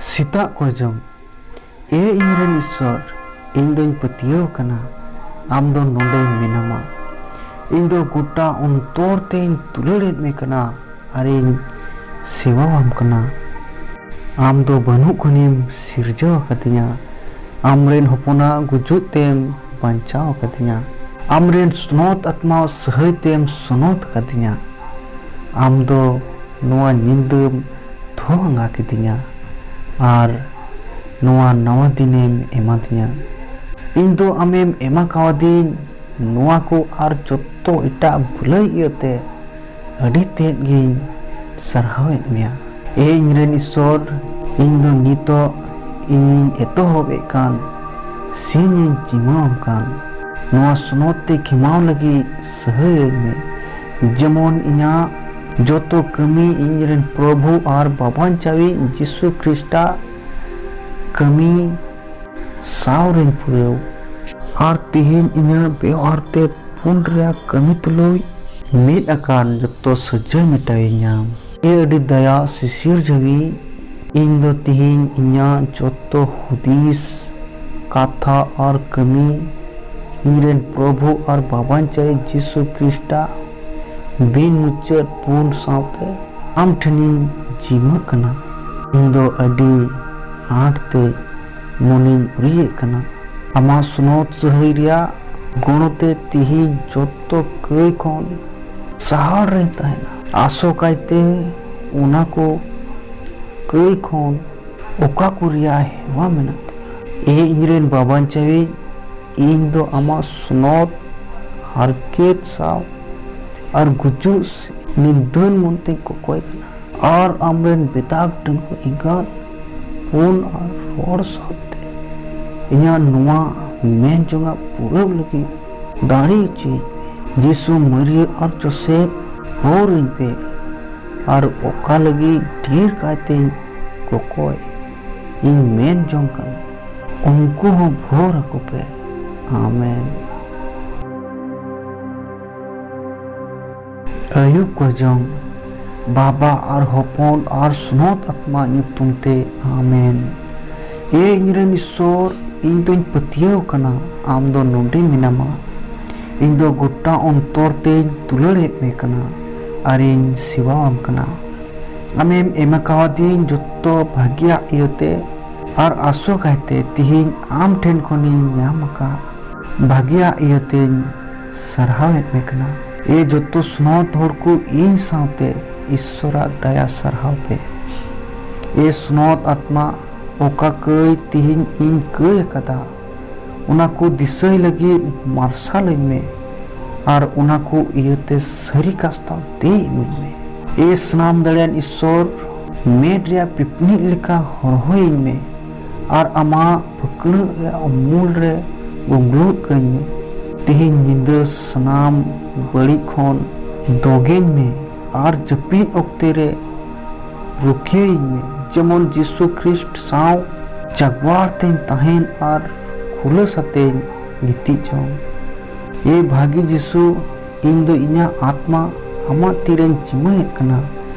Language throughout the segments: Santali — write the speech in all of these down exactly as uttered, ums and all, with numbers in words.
ᱥᱮᱛᱟᱜ ᱠᱚ ᱡᱚᱢ᱾ ᱮ ᱤᱧᱨᱮᱱ ᱤᱥᱥᱚᱨ, ᱤᱧ ᱫᱚᱧ ᱯᱟᱹᱛᱭᱟᱹᱣ ᱠᱟᱱᱟ, ᱟᱢ ᱫᱚ ᱱᱚᱰᱮ ᱢᱮᱱᱟᱢᱟ᱾ ᱤᱧ ᱫᱚ ᱜᱚᱴᱟ ᱚᱱᱛᱚᱨ ᱛᱮᱧ ᱫᱩᱞᱟᱹᱲᱮᱫ ᱢᱮ ᱠᱟᱱᱟ ᱟᱨᱤᱧ ᱥᱮᱵᱟᱣᱟᱢ ᱠᱟᱱᱟ᱾ ᱟᱢ ᱫᱚ ᱵᱟᱹᱱᱩᱜ ᱠᱷᱚᱱᱮᱢ ᱥᱤᱨᱡᱟᱹᱣ ᱟᱠᱟᱫᱤᱧᱟ᱾ ᱟᱢᱨᱮᱱ ᱦᱚᱯᱚᱱᱟᱜ ᱜᱩᱡᱩᱜ ᱛᱮᱢ ᱵᱟᱧᱪᱟᱣ ᱟᱠᱟᱫᱤᱧᱟ᱾ ᱟᱢᱨᱮᱱ ᱥᱚᱱᱚᱛ ᱟᱛᱢᱟ ᱥᱟᱹᱦᱟᱹᱭ ᱛᱮᱢ ᱥᱚᱱᱚᱛ ᱟᱠᱟᱫᱤᱧᱟ᱾ ᱟᱢ ᱫᱚ ᱱᱚᱣᱟ ᱧᱤᱫᱟᱹᱢ ᱛᱷᱚ ᱟᱸᱜᱟ ᱠᱤᱫᱤᱧᱟ ᱟᱨ ᱱᱚᱣᱟ ᱱᱟᱣᱟ ᱫᱤᱱᱮᱢ ᱮᱢᱟᱫᱤᱧᱟ᱾ ᱤᱧ ᱫᱚ ᱟᱢᱮᱢ ᱮᱢᱟ ᱠᱟᱣᱟᱫᱤᱧ ᱱᱚᱣᱟ ᱠᱚ ᱟᱨ ᱡᱚᱛᱚ ᱮᱴᱟᱜ ᱵᱷᱟᱹᱞᱟᱹᱭ ᱤᱭᱟᱹᱛᱮ ᱟᱹᱰᱤ ᱛᱮᱫ ᱜᱤᱧ ᱥᱟᱨᱦᱟᱣᱮᱫ ᱢᱮᱭᱟ᱾ ᱮ ᱤᱧᱨᱮᱱ ᱤᱥᱥᱚᱨ, ᱤᱧ ᱫᱚ ᱱᱤᱛᱚᱜ ᱤᱧᱤᱧ ᱮᱛᱚᱦᱚᱵᱮᱫ ᱠᱟᱱ ᱥᱤᱧᱤᱧ ᱡᱤᱢᱟᱹᱣᱟᱢ ᱠᱟᱱ᱾ ᱱᱚᱣᱟ ᱥᱚᱱᱚᱛ ᱛᱮ ᱠᱷᱮᱢᱟᱣ ᱞᱟᱹᱜᱤᱫ ᱥᱟᱹᱦᱟᱹᱭᱟᱹᱧ ᱢᱮ, ᱡᱮᱢᱚᱱ ᱤᱧᱟᱹᱜ ᱡᱚᱛᱚ ᱠᱟᱹᱢᱤ ᱤᱧᱨᱮᱱ ᱯᱨᱚᱵᱷᱩ ᱟᱨ ᱵᱟᱵᱟᱧᱪᱟᱣᱤᱡ ᱡᱤᱥᱩ ᱠᱷᱨᱤᱥᱴᱟᱜ ᱠᱟᱹᱢᱤ ᱥᱟᱶ ᱨᱤᱧ ᱯᱩᱨᱟᱹᱣ᱾ ᱟᱨ ᱛᱮᱦᱮᱧ ᱤᱧᱟᱹᱜ ᱵᱮᱣᱦᱟᱨ ᱛᱮ ᱯᱩᱱ ᱨᱮᱭᱟᱜ ᱠᱟᱹᱢᱤ ᱛᱩᱞᱩᱡ ᱢᱤᱫ ᱟᱠᱟᱱ ᱡᱚᱛᱚ ᱥᱟᱹᱡᱟᱹᱭ ᱢᱮᱴᱟᱣᱤᱧᱟᱢ᱾ ᱮ ᱟᱹᱰᱤ ᱫᱟᱭᱟ ᱥᱤᱥᱤᱨ ᱡᱟᱹᱣᱤᱡ, ᱤᱧ ᱫᱚ ᱛᱮᱦᱮᱧ ᱤᱧᱟᱹᱜ ᱡᱚᱛᱚ ᱦᱩᱫᱤᱥ, ᱠᱟᱛᱷᱟ ᱟᱨ ᱠᱟᱹᱢᱤ ᱤᱧᱨᱮᱱ ᱯᱨᱚᱵᱷᱩ ᱟᱨ ᱵᱟᱵᱟᱧᱪᱟᱭᱤᱡ ᱡᱤᱥᱩ ᱠᱷᱨᱤᱥᱴᱟᱜ ᱵᱤᱱ ᱢᱩᱪᱟᱹᱫ ᱯᱩᱱ ᱥᱟᱶᱛᱮ ᱟᱢ ᱴᱷᱮᱱᱤᱧ ᱡᱤᱢᱟᱹᱜ ᱠᱟᱱᱟ᱾ ᱤᱧ ᱫᱚ ᱟᱹᱰᱤ ᱟᱸᱴ ᱛᱮ ᱢᱚᱱᱮᱧ ᱩᱨᱤᱭᱮᱫ ᱠᱟᱱᱟ᱾ ᱟᱢᱟᱜ ᱥᱚᱱᱚᱛ ᱥᱟᱹᱦᱟᱹᱭ ᱨᱮᱭᱟᱜ ᱜᱚᱲᱚ ᱛᱮ ᱛᱤᱦᱤᱧ ᱡᱚᱛᱚ ᱠᱟᱹᱭ ᱠᱷᱚᱱ ᱥᱟᱦᱟᱲ ᱨᱮᱧ ᱛᱟᱦᱮᱱᱟ᱾ ᱟᱥᱚᱠᱟᱭᱛᱮ ᱚᱱᱟ ᱠᱚ ᱠᱟᱹᱭ ᱠᱷᱚᱱ ᱚᱠᱟ ᱠᱚ ᱨᱮᱭᱟᱜ ᱦᱮᱣᱟ ᱢᱮᱱᱟᱜ ᱛᱤᱧᱟ᱾ ᱮ ᱤᱧᱨᱮᱱ ᱵᱟᱵᱟᱧᱪᱟᱣᱤᱡ, ᱤᱧ ᱫᱚ ᱟᱢᱟᱜ ᱥᱚᱱᱚᱛ ᱦᱟᱨᱠᱮᱛ ᱥᱟᱶ ᱟᱨ ᱜᱩᱡᱩᱜ ᱥᱮᱫ ᱱᱤᱨᱫᱟᱹᱱ ᱢᱚᱱᱛᱮᱧ ᱠᱚᱠᱚᱭ ᱠᱟᱱᱟ᱾ ᱟᱨ ᱟᱢᱨᱮᱱ ᱵᱮᱫᱟᱜ ᱰᱟᱹᱝᱜᱩ ᱮᱸᱜᱟᱛ ᱯᱩᱱ ᱟᱨ ᱨᱚᱲ ᱥᱟᱶᱛᱮ ᱤᱧᱟᱹᱜ ᱱᱚᱣᱟ ᱢᱮᱱ ᱡᱚᱝᱟᱜ ᱯᱩᱨᱟᱹᱣ ᱞᱟᱹᱜᱤᱫ ᱫᱟᱲᱮ ᱦᱚᱪᱚᱭᱤᱧ ᱢᱮ᱾ ᱡᱤᱥᱩ, ᱢᱟᱹᱨᱤᱭᱟᱹ ᱟᱨ ᱡᱳᱥᱮᱯ, ᱵᱷᱳᱨ ᱟᱹᱧ ᱯᱮ ᱟᱨ ᱚᱠᱟ ᱞᱟᱹᱜᱤᱫ ᱰᱷᱮᱨ ᱠᱟᱭᱛᱮᱧ ᱠᱚᱠᱚᱭ ᱤᱧ ᱢᱮᱱ ᱡᱚᱝ ᱠᱟᱱᱟ, ᱩᱱᱠᱩ ᱦᱚᱸ ᱵᱷᱳᱨ ᱟᱠᱚ ᱯᱮ᱾ ᱟᱢᱮᱱ᱾ ᱟᱹᱭᱩᱵ ᱠᱚ ᱡᱚᱢ᱾ ᱵᱟᱵᱟ ᱟᱨ ᱦᱚᱯᱚᱱ ᱟᱨ ᱥᱩᱱᱚᱛ ᱟᱛᱢᱟ ᱧᱩᱛᱩᱢ ᱛᱮ, ᱟᱢᱮᱱ᱾ ᱮ ᱤᱧᱨᱮᱱ ᱤᱥᱥᱚᱨ, ᱤᱧ ᱫᱚᱧ ᱯᱟᱹᱛᱭᱟᱹᱣ ᱠᱟᱱᱟ ᱟᱢ ᱫᱚ ᱱᱚᱰᱮ ᱢᱮᱱᱟᱢᱟ᱾ ᱤᱧ ᱫᱚ ᱜᱚᱴᱟ ᱚᱱᱛᱚᱨ ᱛᱮᱧ ᱫᱩᱞᱟᱹᱲᱮᱫ ᱢᱮ ᱠᱟᱱᱟ ᱟᱨᱤᱧ ᱥᱮᱵᱟᱣᱟᱢ ᱠᱟᱱᱟ᱾ ᱟᱢᱮᱢ ᱮᱢ ᱟᱠᱟᱣᱟᱫᱤᱧ ᱡᱚᱛᱚ ᱵᱷᱟᱹᱜᱤᱭᱟᱜ ᱤᱭᱟᱹᱛᱮ ᱟᱨ ᱟᱥᱚ ᱠᱟᱭᱛᱮ ᱛᱤᱦᱤᱧ ᱟᱢ ᱴᱷᱮᱱ ᱠᱷᱚᱱᱤᱧ ᱧᱟᱢ ᱟᱠᱟᱫ ᱵᱷᱟᱹᱜᱤᱭᱟᱜ ᱤᱭᱟᱹᱛᱮᱧ ᱥᱟᱨᱦᱟᱣᱮᱫ ᱢᱮ ᱠᱟᱱᱟ᱾ ᱮ ᱡᱚᱛᱚ ᱥᱩᱱᱚᱛ ᱦᱚᱲ ᱠᱚ ᱤᱧ ᱥᱟᱶᱛᱮ ᱤᱥᱥᱚᱨᱟᱜ ᱫᱟᱭᱟ ᱥᱟᱨᱦᱟᱣ ᱯᱮ᱾ ᱮ ᱥᱩᱱᱚᱛ ᱟᱛᱢᱟ, ᱚᱠᱟ ᱠᱟᱹᱭ ᱛᱤᱦᱤᱧ ᱤᱧ ᱠᱟᱹᱭ ᱟᱠᱟᱫᱟ, ᱚᱱᱟ ᱠᱚ ᱫᱤᱥᱟᱹᱭ ᱞᱟᱹᱜᱤᱫ ᱢᱟᱨᱥᱟᱞᱟᱹᱧ ᱢᱮ ᱟᱨ ᱚᱱᱟ ᱠᱚ ᱤᱭᱟᱹᱛᱮ ᱥᱟᱹᱨᱤ ᱠᱟᱥᱛᱟᱣ ᱫᱮᱡ ᱤᱢᱟᱹᱧ ᱢᱮ᱾ ᱮ ᱥᱟᱱᱟᱢ ᱫᱟᱲᱮᱭᱟᱱ ᱤᱥᱥᱚᱨ, ᱢᱮᱫ ᱨᱮᱭᱟᱜ ᱯᱤᱯᱱᱤᱡ ᱞᱮᱠᱟ ᱦᱚᱨᱦᱚᱭᱟᱹᱧ ᱢᱮ ᱟᱨ ᱟᱢᱟᱜ ᱯᱷᱟᱹᱠᱲᱟᱹᱜ ᱨᱮᱭᱟᱜ ᱩᱢᱩᱞ ᱨᱮ ᱜᱩᱸᱜᱞᱩᱫ ᱠᱟᱹᱧ ᱢᱮ᱾ ᱛᱮᱦᱮᱧ ᱧᱤᱫᱟᱹ ᱥᱟᱱᱟᱢ ᱵᱟᱹᱲᱤᱡ ᱠᱷᱚᱱ ᱫᱚᱜᱮᱧ ᱢᱮ ᱟᱨ ᱡᱟᱹᱯᱤᱫ ᱚᱠᱛᱮ ᱨᱮ ᱨᱩᱠᱷᱤᱭᱟᱹᱧ ᱢᱮ, ᱡᱮᱢᱚᱱ ᱡᱤᱥᱩ ᱠᱷᱨᱤᱥᱴ ᱥᱟᱶ ᱡᱟᱜᱣᱟᱨ ᱛᱮᱧ ᱛᱟᱦᱮᱱ ᱟᱨ ᱠᱷᱩᱞᱟᱹᱥ ᱟᱛᱮᱧ ᱜᱤᱛᱤᱡ ᱡᱚᱝ᱾ ᱮ ᱵᱷᱟᱹᱜᱤ ᱡᱤᱥᱩ, ᱤᱧ ᱫᱚ ᱤᱧᱟᱹᱜ ᱟᱛᱢᱟ ᱟᱢᱟᱜ ᱛᱤᱨᱮᱧ ᱡᱤᱢᱟᱹᱭᱮᱫ ᱠᱟᱱᱟ,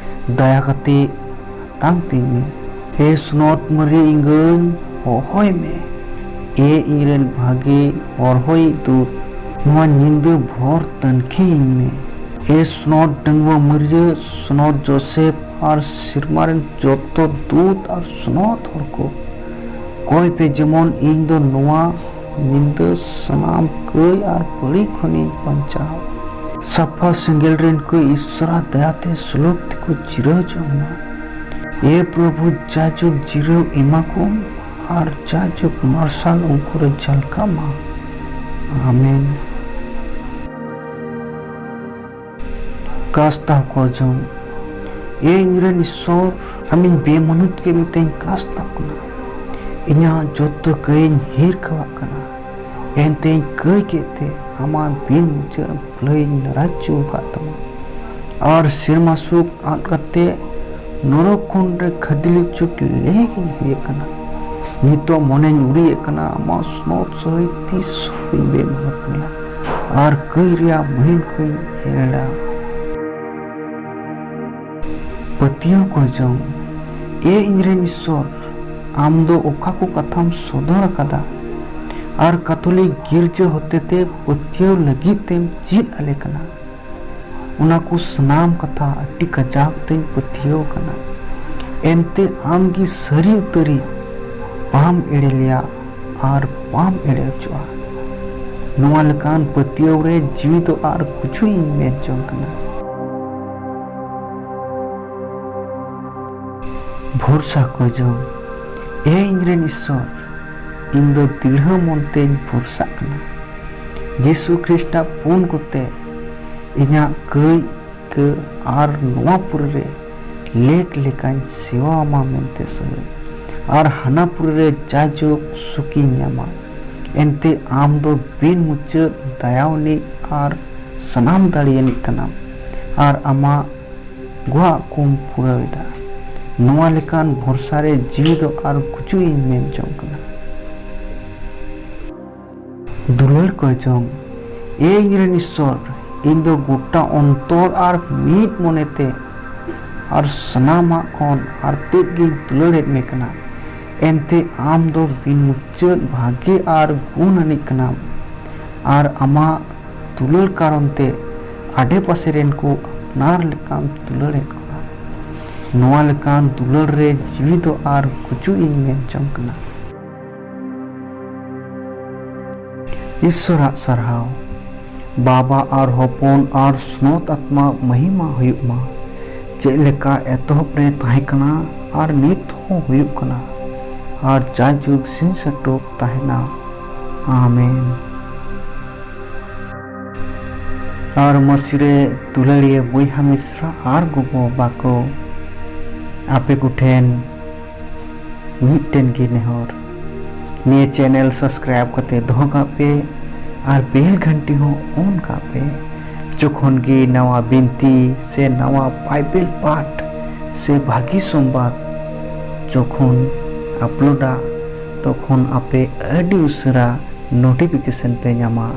ᱫᱟᱭᱟ ᱠᱟᱛᱮ ᱟᱛᱟᱝ ᱛᱤᱧ ᱢᱮ᱾ ᱦᱮ ᱥᱩᱱᱚᱛ ᱢᱟᱹᱨᱤ ᱤᱝᱜᱟᱹᱧ ᱦᱚᱦᱚᱭ ᱢᱮ᱾ ᱮ ᱤᱧᱨᱮᱱ ᱵᱷᱟᱜᱮ ᱦᱚᱨᱦᱚᱭᱤᱡ ᱫᱩᱛ, ᱱᱚᱣᱟ ᱧᱤᱫᱟᱹ ᱵᱷᱚᱨ ᱛᱟᱹᱱᱠᱷᱤᱭᱟᱹᱧ ᱢᱮ᱾ ᱮ ᱥᱩᱱᱚᱛ ᱰᱟᱺᱜᱩᱣᱟᱹ ᱢᱟᱹᱨᱭᱟᱹ, ᱥᱩᱱᱚᱛ ᱡᱳᱥᱮᱯ ᱟᱨ ᱥᱮᱨᱢᱟ ᱨᱮᱱ ᱡᱚᱛᱚ ᱫᱩᱛ ᱟᱨ ᱥᱩᱱᱚᱛ ᱦᱚᱲ ᱠᱚ, ᱠᱚᱭ ᱯᱮ ᱡᱮᱢᱚᱱ ᱤᱧ ᱫᱚ ᱱᱚᱣᱟ ᱧᱤᱫᱟᱹ ᱥᱟᱱᱟᱢ ᱠᱟᱹᱭ ᱟᱨ ᱵᱟᱹᱲᱤᱡ ᱠᱷᱚᱱᱤᱧ ᱵᱟᱧᱪᱟᱣ᱾ ᱥᱟᱯᱷᱟ ᱥᱮᱸᱜᱮᱞ ᱨᱮᱱ ᱠᱚ ᱤᱥᱥᱚᱨᱟᱜ ᱫᱟᱭᱟᱛᱮ ᱥᱩᱞᱩᱠ ᱛᱮᱠᱚ ᱡᱤᱨᱟᱹᱣ ᱡᱚᱝ ᱢᱟ᱾ ᱮ ᱯᱨᱚᱵᱷᱩ, ᱡᱟᱭᱡᱩᱜᱽ ᱡᱤᱨᱟᱹᱣ ᱮᱢᱟ ᱠᱚᱢ ᱟᱨ ᱡᱟᱭᱡᱩᱜᱽ ᱢᱟᱨᱥᱟᱞ ᱩᱱᱠᱩ ᱨᱮ ᱡᱷᱟᱞᱠᱟᱜ ᱢᱟ᱾ ᱟᱢᱮᱱ᱾ ᱠᱟᱥᱛᱟᱣ ᱠᱚ ᱡᱚᱝ᱾ ᱮ ᱤᱧᱨᱮᱱ ᱤᱥᱥᱚᱨ, ᱟᱢᱤᱧ ᱵᱮᱢᱟᱱᱩᱛ ᱠᱮᱫ ᱢᱮᱛᱮᱧ ᱠᱟᱥᱛᱟᱣ ᱠᱟᱱᱟ᱾ ᱤᱧᱟᱹᱜ ᱡᱚᱛᱚ ᱠᱟᱹᱭᱤᱧ ᱦᱤᱨ ᱠᱟᱣᱟᱜ ᱠᱟᱱᱟ᱾ ᱮᱱᱛᱮᱧ ᱠᱟᱹᱭ ᱠᱮᱫ ᱛᱮ ᱟᱢᱟᱜ ᱵᱤᱱ ᱢᱩᱪᱟᱹᱫ ᱞᱟᱹᱭᱤᱧ ᱱᱟᱨᱟᱡ ᱦᱚᱪᱚ ᱟᱠᱟᱫ ᱛᱟᱢᱟ᱾ ᱟᱨ ᱥᱮᱨᱢᱟ ᱥᱩᱠ ᱟᱫ ᱠᱟᱛᱮ ᱱᱚᱨᱚᱠ ᱠᱷᱚᱱ ᱨᱮ ᱠᱷᱟᱹᱫᱽᱞᱤ ᱪᱩᱴ ᱞᱮᱠ ᱤᱧ ᱦᱩᱭ ᱟᱠᱟᱱᱟ᱾ ᱱᱤᱛᱚᱜ ᱢᱚᱱᱮᱧ ᱩᱨᱤᱭᱮᱫ ᱠᱟᱱᱟ, ᱟᱢᱟᱜ ᱥᱩᱱᱚᱛ ᱥᱟᱹᱦᱤᱡ ᱛᱤᱥ ᱦᱚᱸ ᱵᱟᱹᱧ ᱵᱮᱢᱟᱱᱚᱛ ᱢᱮᱭᱟ᱾ ᱟᱨ ᱠᱟᱹᱭ ᱨᱮᱭᱟᱜ ᱢᱟᱹᱦᱤᱱ ᱠᱷᱚᱱ ᱮᱲᱮᱲᱟ᱾ ᱯᱟᱹᱛᱭᱟᱹᱣ ᱠᱚ ᱡᱚᱝ᱾ ᱮ ᱤᱧᱨᱮᱱ ᱤᱥᱥᱚᱨ, ᱟᱢ ᱫᱚ ᱚᱠᱟ ᱠᱚ ᱠᱟᱛᱷᱟᱢ ᱥᱚᱫᱚᱨ ᱟᱠᱟᱫᱟ ᱟᱨ ᱠᱟᱛᱷᱚᱞᱤᱠ ᱜᱤᱨᱡᱟᱹ ᱦᱚᱛᱮᱛᱮ ᱯᱟᱹᱛᱭᱟᱹᱣ ᱞᱟᱹᱜᱤᱫ ᱛᱮᱢ ᱪᱮᱫ ᱟᱞᱮ ᱠᱟᱱᱟ, ᱚᱱᱟ ᱠᱚ ᱥᱟᱱᱟᱢ ᱠᱟᱛᱷᱟ ᱟᱹᱰᱤ ᱠᱟᱡᱟᱠ ᱛᱮᱧ ᱯᱟᱹᱛᱭᱟᱹᱣ ᱠᱟᱱᱟ᱾ ᱮᱱᱛᱮ ᱟᱢ ᱜᱮ ᱥᱟᱹᱨᱤ ᱩᱛᱟᱹᱨᱤᱡ ᱵᱟᱢ ᱮᱲᱮ ᱞᱮᱭᱟ ᱟᱨ ᱵᱟᱢ ᱮᱲᱮ ᱦᱚᱪᱚᱜᱼᱟ᱾ ᱱᱚᱣᱟ ᱞᱮᱠᱟᱱ ᱯᱟᱹᱛᱭᱟᱹᱣ ᱨᱮ ᱡᱤᱣᱤ ᱫᱚ ᱟᱨ ᱜᱩᱡᱩᱜ ᱤᱧ ᱢᱮᱱ ᱡᱚᱝ ᱠᱟᱱᱟ᱾ ᱵᱷᱚᱨᱥᱟ ᱠᱚ ᱡᱚᱝ᱾ ᱮ ᱤᱧᱨᱮᱱ ᱤᱥᱥᱚᱨ, ᱤᱧ ᱫᱚ ᱫᱤᱲᱦᱟᱹ ᱢᱚᱱ ᱛᱮᱧ ᱵᱷᱚᱨᱥᱟᱜ ᱠᱟᱱᱟ᱾ ᱡᱤᱥᱩ ᱠᱷᱨᱤᱥᱴᱟᱜ ᱯᱩᱱ ᱠᱚᱛᱮ ᱤᱧᱟᱹᱜ ᱠᱟᱹᱭ ᱤᱠᱟᱹ ᱟᱨ ᱱᱚᱣᱟ ᱯᱩᱨᱤ ᱨᱮ ᱞᱮᱠ ᱞᱮᱠᱟᱧ ᱥᱮᱣᱟ ᱟᱢᱟ ᱢᱮᱱᱛᱮ ᱥᱟᱹᱜᱟᱹᱭ, ᱟᱨ ᱦᱟᱱᱟ ᱯᱩᱨᱤ ᱨᱮ ᱡᱟᱭᱡᱩᱜᱽ ᱥᱩᱠᱤᱧ ᱧᱟᱢᱟ᱾ ᱮᱱᱛᱮ ᱟᱢ ᱫᱚ ᱵᱤᱱ ᱢᱩᱪᱟᱹᱫ ᱫᱟᱭᱟᱣᱟᱱᱤᱡ ᱟᱨ ᱥᱟᱱᱟᱢ ᱫᱟᱲᱮᱭᱟᱱᱤᱡ ᱠᱟᱱᱟᱢ, ᱟᱨ ᱟᱢᱟᱜ ᱜᱚᱦᱟᱜ ᱠᱚᱢ ᱯᱩᱨᱟᱹᱣ ᱮᱫᱟ᱾ ᱱᱚᱣᱟ ᱞᱮᱠᱟᱱ ᱵᱷᱚᱨᱥᱟ ᱨᱮ ᱡᱤᱣᱤ ᱫᱚ ᱟᱨ ᱜᱩᱡᱩᱜ ᱤᱧ ᱢᱮᱱ ᱡᱚᱝ ᱠᱟᱱᱟ᱾ ᱫᱩᱞᱟᱹᱲ ᱠᱚ ᱡᱚᱝ᱾ ᱮ ᱤᱧᱨᱮᱱ ᱤᱥᱥᱚᱨ, ᱤᱧ ᱫᱚ ᱜᱚᱴᱟ ᱚᱱᱛᱚᱨ ᱟᱨ ᱢᱤᱫ ᱢᱚᱱᱮᱛᱮ ᱟᱨ ᱥᱟᱱᱟᱢᱟᱜ ᱠᱷᱚᱱ ᱟᱨ ᱛᱮᱫ ᱜᱤᱧ ᱫᱩᱞᱟᱹᱲᱮᱫ ᱢᱮ ᱠᱟᱱᱟ᱾ ᱮᱱᱛᱮ ᱟᱢ ᱫᱚ ᱵᱤᱱ ᱢᱩᱪᱟᱹᱫ ᱵᱷᱟᱜᱮ ᱟᱨ ᱜᱩᱱ ᱟᱹᱱᱤᱡ ᱠᱟᱱᱟᱢ, ᱟᱨ ᱟᱢᱟᱜ ᱫᱩᱞᱟᱹᱲ ᱠᱟᱨᱚᱱ ᱛᱮ ᱟᱰᱮ ᱯᱟᱥᱮ ᱨᱮᱱ ᱠᱚ ᱟᱯᱱᱟᱨ ᱞᱮᱠᱟᱢ ᱫᱩᱞᱟᱹᱲᱮᱫ ᱠᱚᱣᱟ᱾ ᱱᱚᱣᱟ ᱞᱮᱠᱟᱱ ᱫᱩᱞᱟᱹᱲ ᱨᱮ ᱡᱤᱣᱤ ᱫᱚ ᱟᱨ ᱜᱩᱡᱩᱜ ᱤᱧ ᱢᱮᱱ ᱡᱚᱝ ᱠᱟᱱᱟ᱾ ᱤᱥᱥᱚᱨᱟᱜ ᱥᱟᱨᱦᱟᱣ᱾ ᱵᱟᱵᱟ ᱟᱨ ᱦᱚᱯᱚᱱ ᱟᱨ ᱥᱱᱚᱛ ᱟᱛᱢᱟ ᱢᱚᱦᱤᱢᱟ ᱦᱩᱭᱩᱜ ᱢᱟ, ᱪᱮᱫ ᱞᱮᱠᱟ ᱮᱛᱚᱦᱚᱵ ᱨᱮ ᱛᱟᱦᱮᱸ ᱠᱟᱱᱟ ᱟᱨ ᱱᱤᱛ ᱦᱚᱸ ᱦᱩᱭᱩᱜ ᱠᱟᱱᱟ, ᱟᱨ ᱡᱟᱭᱡᱩᱜᱽ ᱥᱤᱧ ᱥᱟᱹᱴᱩᱠ ᱛᱟᱦᱮᱱᱟ᱾ ᱟᱢᱮᱱ᱾ ᱟᱨ ᱢᱟᱹᱥᱤ ᱨᱮ ᱫᱩᱞᱟᱹᱲᱤᱭᱟᱹ ᱵᱚᱭᱦᱟ ᱢᱤᱥᱨᱟ ᱟᱨ ᱜᱚᱜᱚ ᱵᱟᱵᱟ ᱠᱚ, ᱟᱯᱮ ᱠᱚᱴᱷᱮᱱ ᱢᱤᱫᱴᱮᱱ ᱜᱮ ᱱᱮᱦᱚᱨ, ᱱᱤᱭᱟᱹ channel subscribe ᱠᱟᱛᱮ ᱫᱚᱦᱚ ᱠᱟᱜ ᱯᱮ ᱟᱨ bell ᱜᱷᱟᱱᱴᱤ ᱦᱚᱸ on ᱠᱟᱜ ᱯᱮ᱾ ᱡᱚᱠᱷᱚᱱ ᱜᱮ ᱱᱟᱣᱟ ᱵᱤᱱᱛᱤ ᱥᱮ ᱱᱟᱣᱟ ᱵᱟᱭᱵᱮᱞ ᱯᱟᱴᱷ ᱥᱮ ᱵᱷᱟᱹᱜᱤ ᱥᱚᱢᱵᱟᱫ ᱡᱚᱠᱷᱚᱱ ᱟᱯᱞᱳᱰᱟ, ᱛᱚᱠᱷᱚᱱ ᱟᱯᱮ ᱟᱹᱰᱤ ᱩᱥᱟᱹᱨᱟ notification ᱯᱮ ᱧᱟᱢᱟ᱾